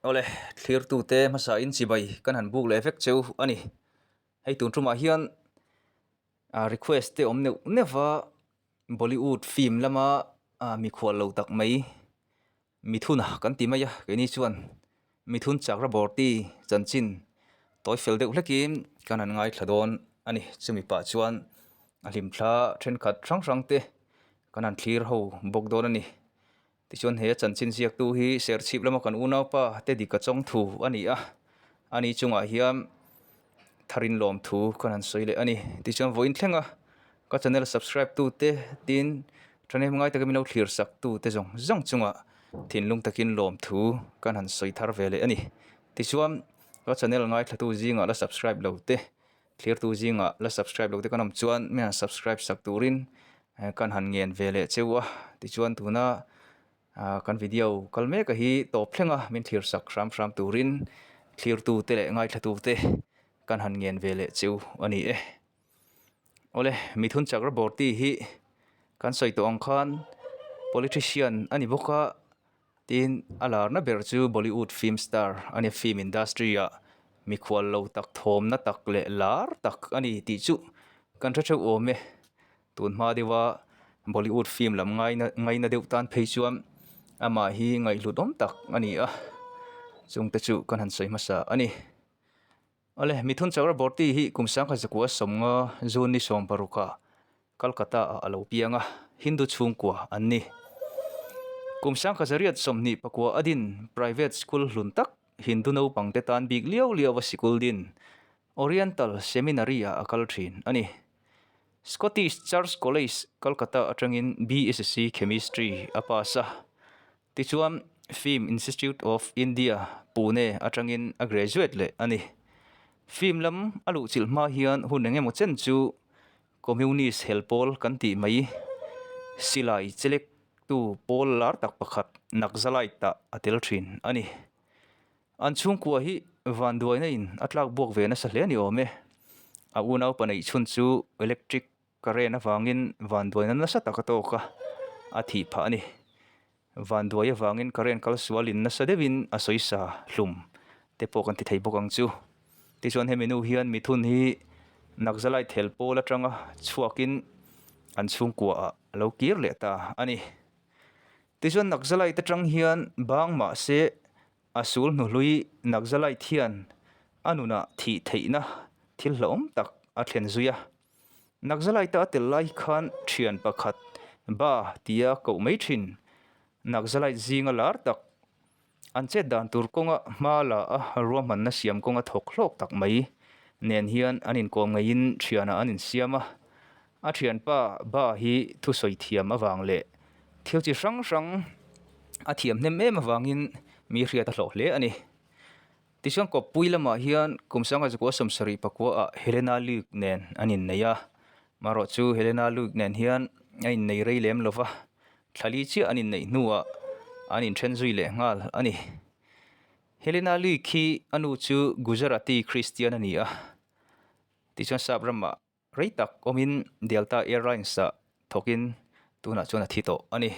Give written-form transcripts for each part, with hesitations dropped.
Awle, thlirtute hmasa in chibai kan han buk leh vek cheu a ni. Hei tun tumah hian ah request te awm neuh neuh va, Bollywood film lama ah mikhual lo tak mai Mithuna kan ti mai a, keini chuan Mithun Chakraborty chanchin tawi fel deuh hlekin kan han ngaithla dawn a ni. Chumi pah chuan a hlimthla thenkhat hrang hrang te kan han thlir ho bawk dawn a ni. Tichuan he chanchin ziaktu hi Serchhip lama kan unaupa Teddy Kachawngthu a ni a, ani chungah hian tharin lawmthu kan han sawi leh a ni. Tichuan vawiin thleng a, ka channel subscribe tute tin thahnem ngai taka min lo thlir sak tute zawng zawng chungah thinlung takin lawmthu kan han sawi thar ve leh a ni. Tichuan ka channel ngaithlatu zingah la subscribe lo te Thlirtu zingah la subscribe lo te kan awm chuan mi han subscribe sak turin kan han ngen ve leh cheu a, tichuan tuna ah kan video kal mek a hi tawp thleng a min thlir sak hram hram turin thlirtu te leh ngaithlatu te kan han ngen ve leh cheu a ni e. Awle Mithun Chakraborty hi kan sawi tawh ang khan politician a ni bawk a. Tin, a larna ber chu Bollywood film star a nia, film industry ah mikhual lo tak, thawmna tak leh lar tak a ni tih chu kan hre theuh awm e. Tun hma deuha Bollywood film lam ngaina ngaina deuh tan phei chuan amah hi ngaihhlut awm tak a ni a, chungte chu kan han sawi hmasa a ni. Awle, Mithun Chakraborty hi kum sangkhat zakua sawmnga June ni 16 ah Kolkata ah a lo piang a, Hindu chhungkua an ni. Kum sangkhat zariat 24 a din private school hlun tak Hindu naupang te tan bik liau liau a sikul din Oriental Seminary ah a kal thin a ni. Scottish Church College, Kolkata atangin BSc Chemistry a pass a. Tichuan, Film Institute of India, Pune atangin a graduate leh a ni. Film lam a luhchilh hma hian hun eng emaw chen chu Communist hel pawl kan tih mai silai chelektu pawl lar tak pakhat Naxalite ah a tel thin a ni. An chhungkua hi vanduaina in a tlak buak ve nasa hle a ni awm e. A unaupa neih chhun chu electric Current avangin vanduaina nasa tak a tawk a, a thih phah a ni. Vanduai avangin current kal sualin nasa deuhin a sawisa hlum te pawh kan ti thei bawk ang chu. Tichuan hemi nu hian mithun hi Naxalite hel pawl atanga chhuakin an chhungkua ah a lo kir leh ta a ni. Tichuan Naxalite atang hian bang mahse a sul hnuhlui Naxalite hian a nunah thih theihna thil hlauhawm tak a thlen zui a. Naxalite a tel lai khan thian pakhat Ba tia koh mai thin. Naxalite zinga lar tak an chet dan tur kawnga hma la a ruahmanna siam kawnga thawk hlawk tak mai nen hian an inkawm ngeiin thianah an insiam a. A thianpa Ba hi thusawi thiam avang leh thil chi hrang hrang a thiam hnem em avangin mi hriat a hlawh hle a ni. Tichuan kawppui lamah hian kum sanga zakua 74 ah Helena Luke nen an innei a, marawh chu Helena Luke nen hian a innei rei lem lova, thlali chiah an inneih hnuah an inthen zui leh nghal a ni. Helena Luke hi a nu chu Gujarati Christian a ni a, tichuan sap ramah Rei tak awmin Delta Airlines ah thawkin tunah chuan a thi tawh a ni.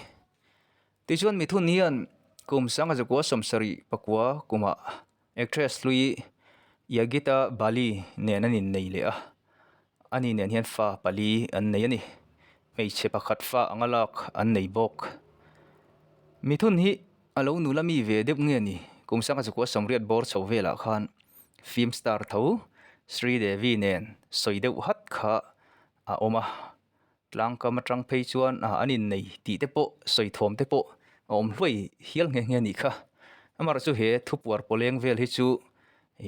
Tichuan Mithun hian kum 1979 kumah actress hlui Yagita Bali nen an innei leh a, ani nen hian fa pali an nei a ni. Hmeichhe pakhat fa anga lak an nei bawk. Mithun hi a lo nula mi ve deuh nge ni kum 1980 bawr chho velah khan Film star tho Sri Devi nen sawi deuh hat kha a awm a, tlangkam atang phei chuan an innei tih te pawh sawi thawm te pawh a awm hluai hial nghe nghe a nih kha. Amaherawhchu he thupuar pawleng vel hi chu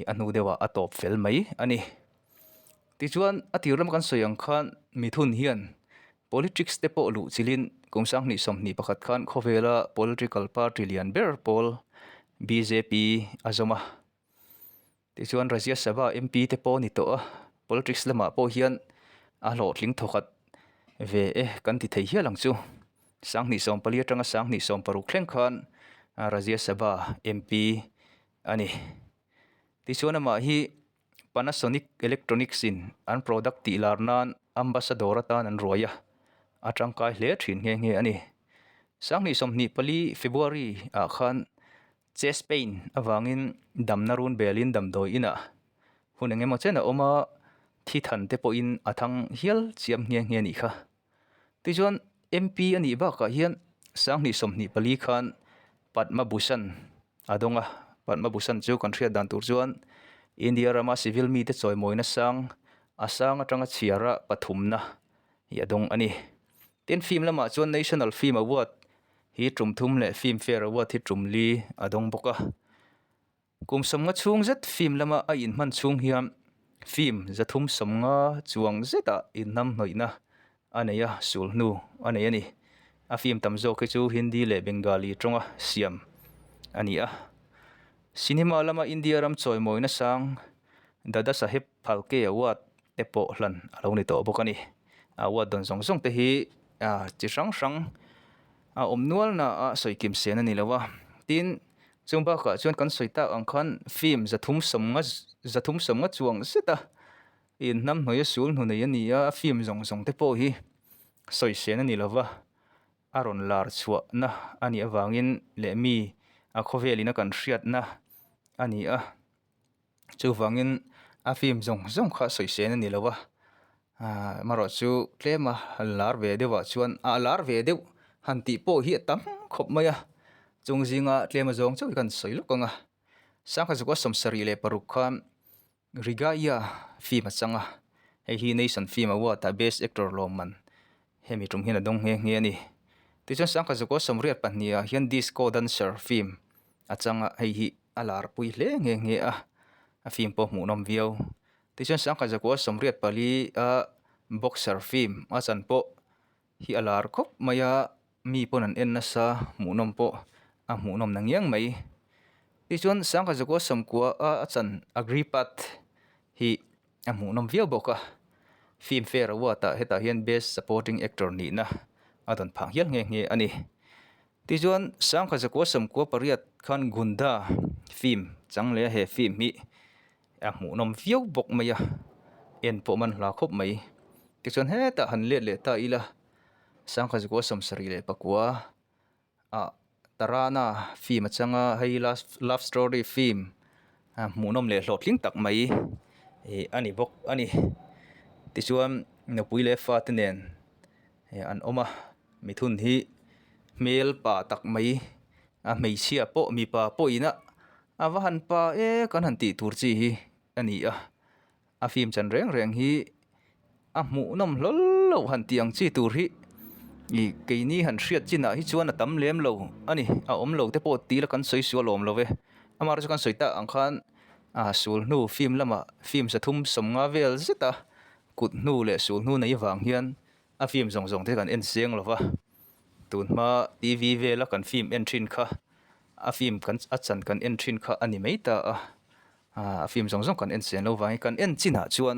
a hnu deuhah a tawp fel mai a ni. Tichuan a tir lama kan sawi ang khan mithun hian politics te pawh luh chilhin kum 2021 khan khawvela political party lian ber pawl bjp a zawm a. Tichuan Rajya Sabha MP te pawh a ni tawh a, politics lamah pawh hian a hlawhtling thawkhat ve e kan ti thei hial ang chu. 2014 atanga 2016 thleng khan Rajya Sabha MP a ni. Tichuan amah hi Panasonic Electronics in an product tih lar nan ambassador atan an ruai a, a tangkai hle thin nghe nghe a ni. 2024 February ah khan. Chest pain avangin damna run belin damdawi inah hun eng emaw chen a awm a, thi than te pawhin a thang hial chiam nghe nghe a nih kha. Tichuan MP a nih bakah hian Sanghnih 24 khan Padma Bhushan a dawng a, Padma Bhushan chu kan hriat dan tur chuan India rama civil mite chawimawina sang a sang atanga chhiara pathumna hi a dawng a ni. Tin film lamah chuan National Film Award hi tum thum leh Filmfare Award hi tum li a dawng bawk a. Kum sawmnga chhung zet film lama a inhman chhung hian film 350 chuang zetah inhnamhnawihna a nei a, sul hnu a nei a ni. A film tam zawk hi chu Hindi leh Bengali tawnga siam a ni a. Cinema lama India ram chawimawina sang Dada Saheb Phalke Award te pawh hlan a lo ni tawh bawk a ni. Award dawn zawng zawng te hi chi hrang hrang a awm nual na a sawi kim sen a ni lo a. Tin, chung bakah chuan kan sawi tak ang khan film 350 350 chuang zet a inhnamhnawih a sul hnu nei a ni a, a film zawng zawng te pawh hi sawi sen a ni lo va, a rawn lar chhuahna a nih avangin leh mi a khawvelin a kan hriatna a ni a. Chuvangin a film zawng zawng kha sawisên a ni lo a, aaa amaherawh chu tlem a han lar ve deuhah chuan a lar ve deuh han tih pawh hi a tam khawp mai a, chung zinga tlem a zawng chauh hi ka han sawi lawk ang a. Sangha Zakua 76 khan Rigaiya film a chang a, hei hi Nation Film Award ah Best Actor lawmman hemi tum hian a dawng nghe nghe a ni. Tichuan Sangha Zakua 82 ah hian Disco Dancer film a chang a, hei hi a lar pui hle nghe nghe a, a film pawh hmuhnawm viau. Tichuan Sangha Zakua 84 a Boxer film a chan pawh hi a lar khawp mai a, mi pawn an en nasa hmuhnawm pawh a hmuhnawm na ngiang mai. Tichuan Sangha Zakua 90 a a chan Agripat hi a hmuhnawm viau bawk a, Filmfare Award ah hetah hian Best Supporting Actor nihna a dawn phah hial nghe nghe a ni. Tichuan Sangha Zakua 98 khan Gunda film chang leh a he film hi a hmuhnawm viau bawk mai a, en pawh man hla khawp mai. Tichuan hetah han let leh ta ila Sangha Zakua 74 ah Tarana film a chang a, hei love story film hmuhnawm leh hlawhtling tak mai ih a ni bawk a ni. Tichuan nupui leh fate nen an awm a, mithun hi hmel pa tak mai a hmeichhia pawh mipa pawh ina a va han pa e kan han tih tur chi hi a ni a, a film chan reng reng hi a hmuhnawm hlawl lo han tih ang chi tur hi ih keini han hriat chinah hi chuan a tam lem lo a ni a awm lo te pawh tila kan sawi sual awm lo ve amaherawhchu kan sawi tak ang khan ah sul hnu film lamah film 350 vel zet a kut hnu leh sul hnu nei vang hian a film zawng zawng te kan en chiang lo va tun hma T V vela kan film en thin kha a film kan a chan kan en thin kha a ni mai ta a ah a film zawng zawng kan en chian lo vangin kan en chinah chuan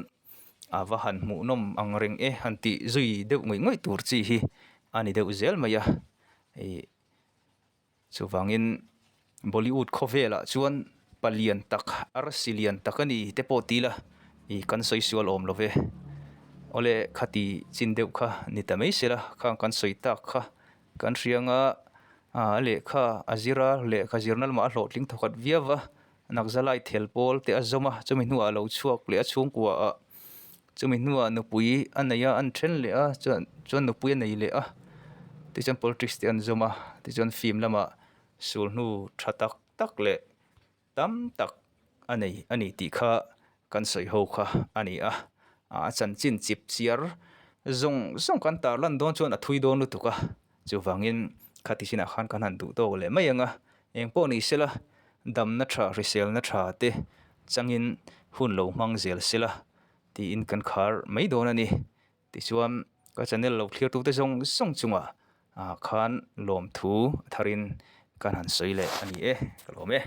a va han hmuhnawm ang reng e han tih zui deuh ngawih ngawih tur chi hi a ni deuh zel mai a ih. Chuvangin Bollywood khawvelah chuan palian tak, arsi lian tak a ni te pawh ti ila ih kan sawi sual awm lo ve. Awle khati chin deuh kha ni ta mai sela, khang kan sawi tak kha kan hria anga a lehkha a zir a, lehkha zirna lamah a hlawhtling thawkhat viau va, Nakzalai thel pawl te a zawm a, chumi hnuah a lo chhuak leh a chhungkua ah chumi hnuah nupui a nei a, an then leh a chuan chuan nupui a nei leh a tichuan politics te an zawm a tichuan film lamah sul hnu tha tak tak leh tam tak a nei a ni tih kha kan sawi ho kha a ni a, a chanchin chip chiar zawng zawng kan tarlan dawn chuan a thui dawn lutuk a. Chuvangin khati chinah khan kan han duh tawk leh mai ang a, eng pawh ni sela damna tha hriselna tha te changin hun lo hmang zel sela tiin kan khar mai dawn a ni. Tichuan ka channel lo thlir tute zawng zawng chungah ah khan lawmthu a tharin kan han sawi leh a ni e, ka lawm e.